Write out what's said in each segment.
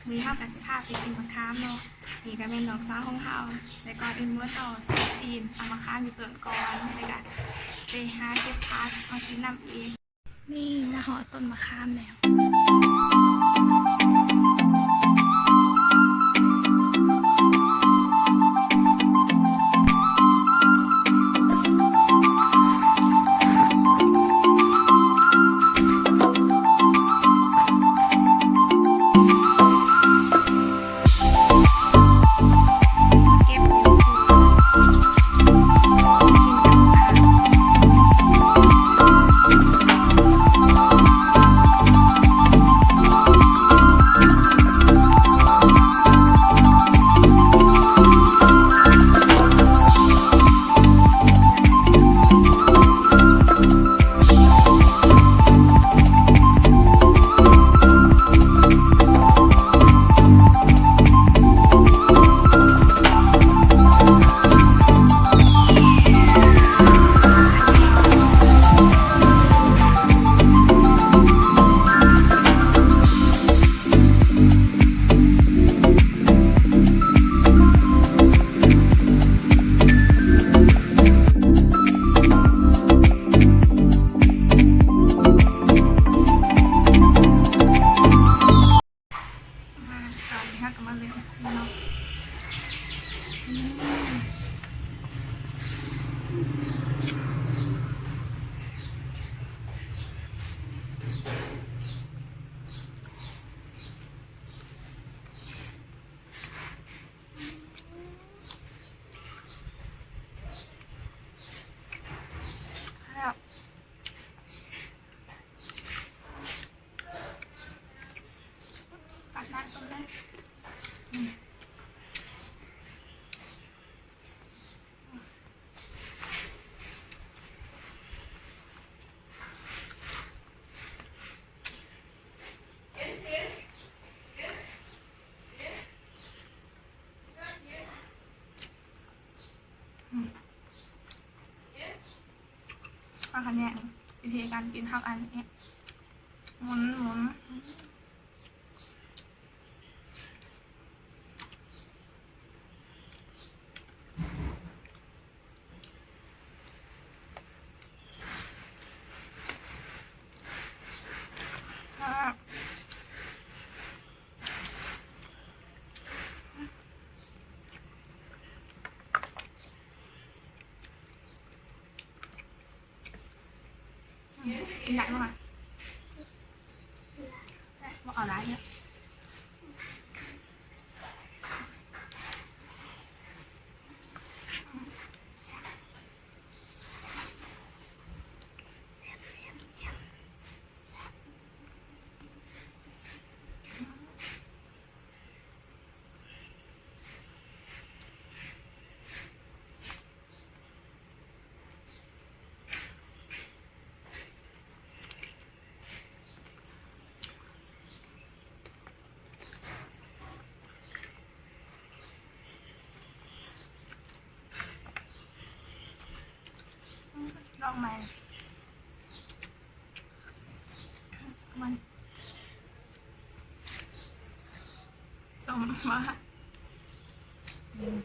ມື້ນີ້ເຮົາກໍຊິພາໄປກິນໝາກຂາມເນາະ. ນີ້ກໍແມ່ນນ້ອງສາວຂອງເຮົາ ແລະ ກ່ອນອື່ນໝົດເຮົາຊິໄປປີນເອົາໝາກຂາມຢູ່ຕົ້ນກ່ອນ ແລ້ວກໍຊິໄປຫາເກັບຜັກມາກິນນຳອີກ. ນີ້ມາຮອດຕົ້ນໝາກຂາມແລ້ວ. ມາ ຕອນນີ້ເຮົາກໍມາເລີ່ມເນາະ. ອືມ ແຊບ. ອືມ ເຮົາກະແນະວິທີການກິນ ເຮົາອັນນີ້ ໝຸນ ໝຸນ. ກິນໄດ້ບໍ່ຄະ? ບໍ່ເອົາຫຼາຍເດີ. ລອງໃໝ່ ມັນ ສົ້ມມາກ ອືມ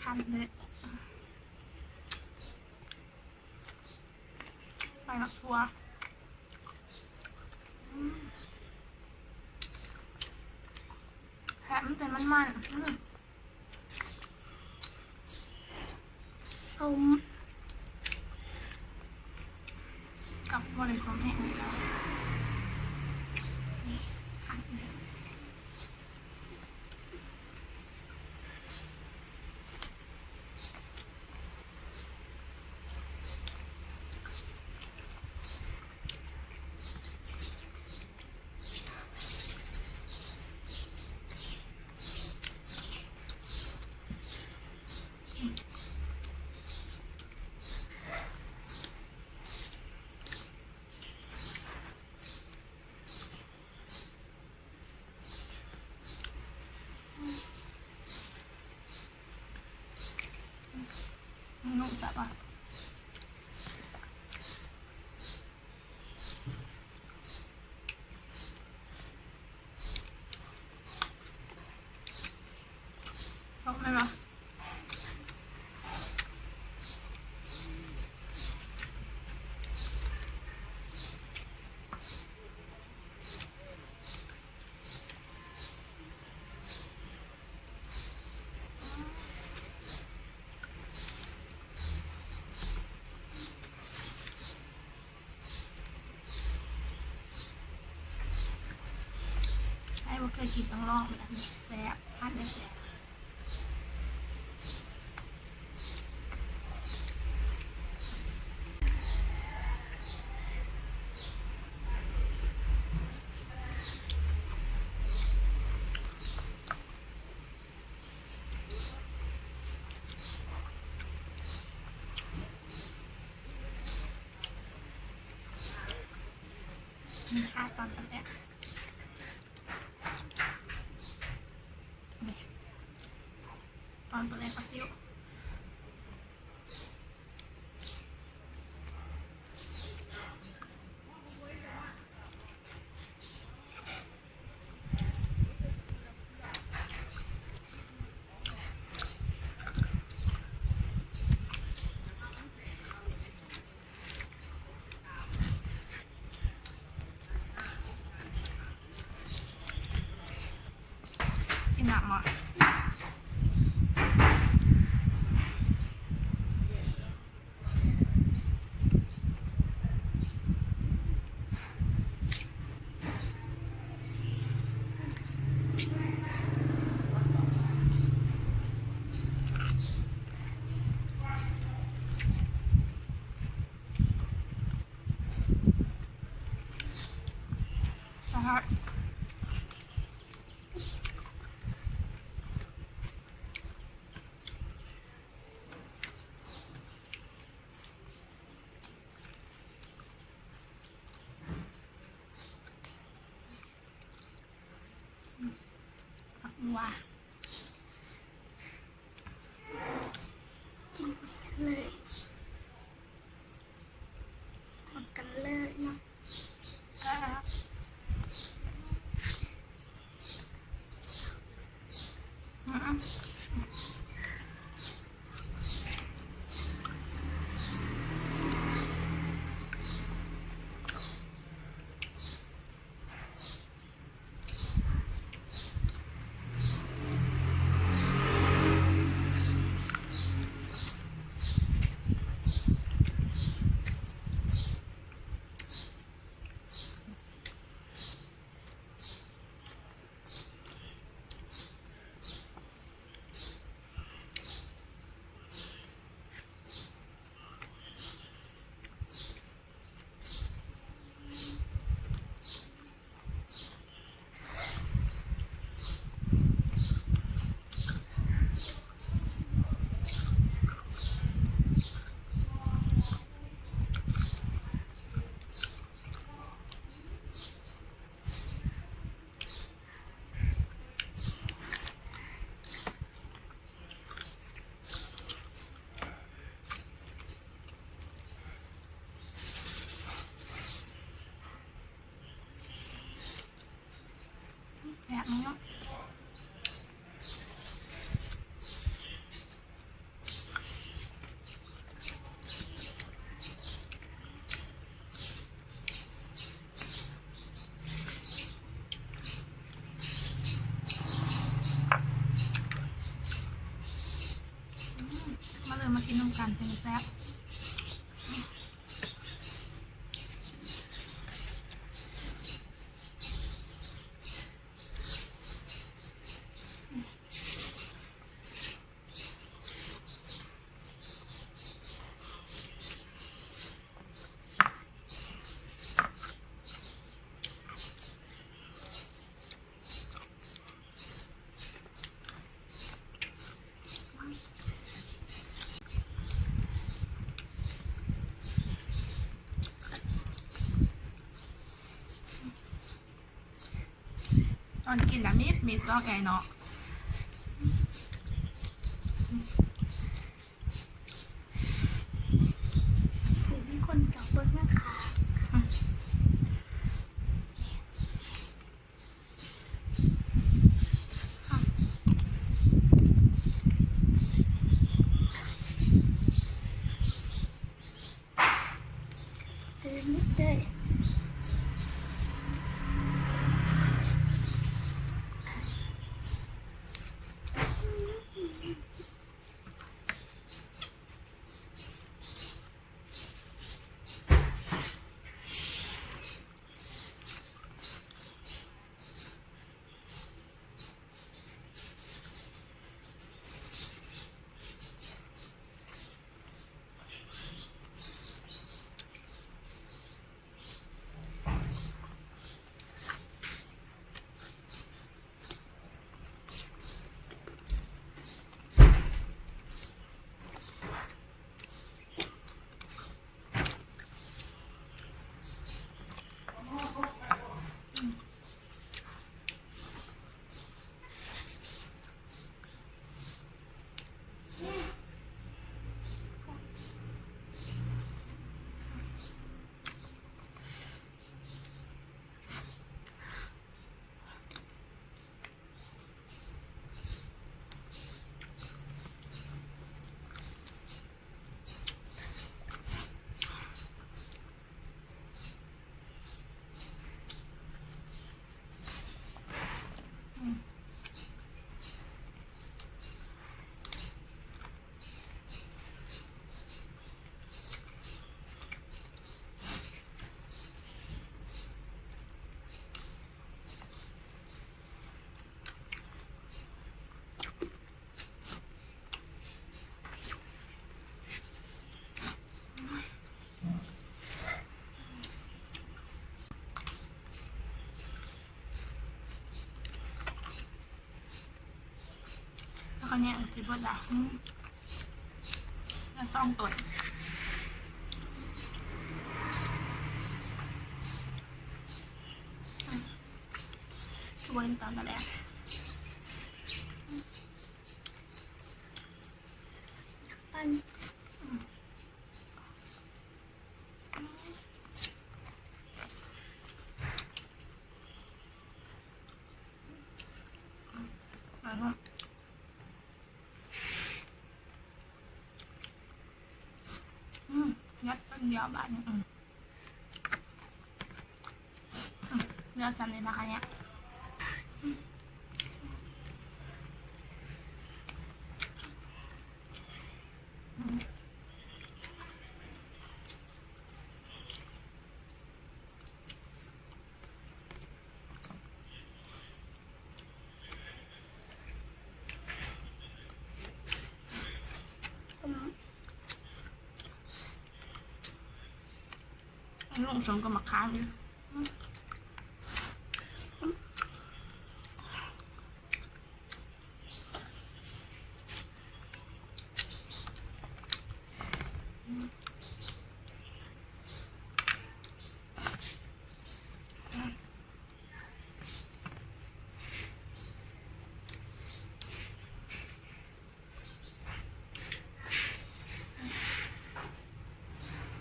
ຄັນເລີຍ. ໃບໝາກຖົ່ວ ອືມ ແຖມມັນເປັນມັນໆ ອືມ ສົ້ມ ກັບບໍ່ໄດ້ສົ້ມແຮງນີ້ແລ້ວ ນີ້ ຄັນ. ກິນຕ້ອງລອງ ແຊບ ຮ້ານນີ້ແຊບ. ນີ້ ຕອນປາແດກ ນີ້ ຕອນປາແດກປາຊິວ. ກິນນ້ຳບໍ່? ຜັກບົວ ກິນເລີຍ ພວມກັນເລີຍເນາະ. ແຊບເນາະ. ມາເລີຍ ມາກິນນຳກັນ ເປັນແຊບ. ຕອນກິນລະມີດ ມີດຊອກໃຫຍ່ເນາະ. ໂອ້ ມີຄົນຈອກເບິ່ງນະຄະ. ຕື່ມນິດເດີ. ອັນນີ້ຊິເບິດລະ ອືມ ແລ້ວສອງຕົນ ອືມ ຄືບໍ່ເຫັນຕອນກະແດກ ປັນ ອືມ. ອືມ ຍັດເປັນດຽວບາດນີ້ ອືມ ອືມ ເຫຼືອສ່ຳນີ້ລະຄະເນຍ ອືມ. ອືມ ລົງສົມກັບໝາກຂາມອີກ ອືມ.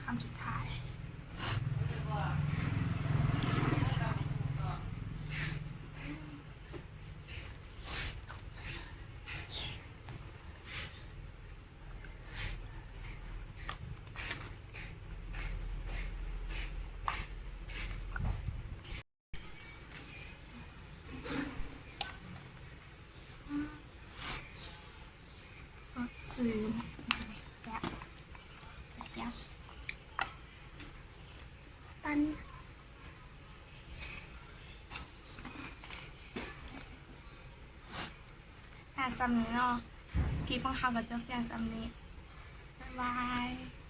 ຄຳສຸດທ້າຍ ສົດຊື່ນ ແຊບ ແຊບ ປັນ ອາ ສ່ຳນີ້ເນາະ ຄລິບຂອງເຮົາກະຈົບພຽງສ່ຳນີ້ ບາຍບາຍ.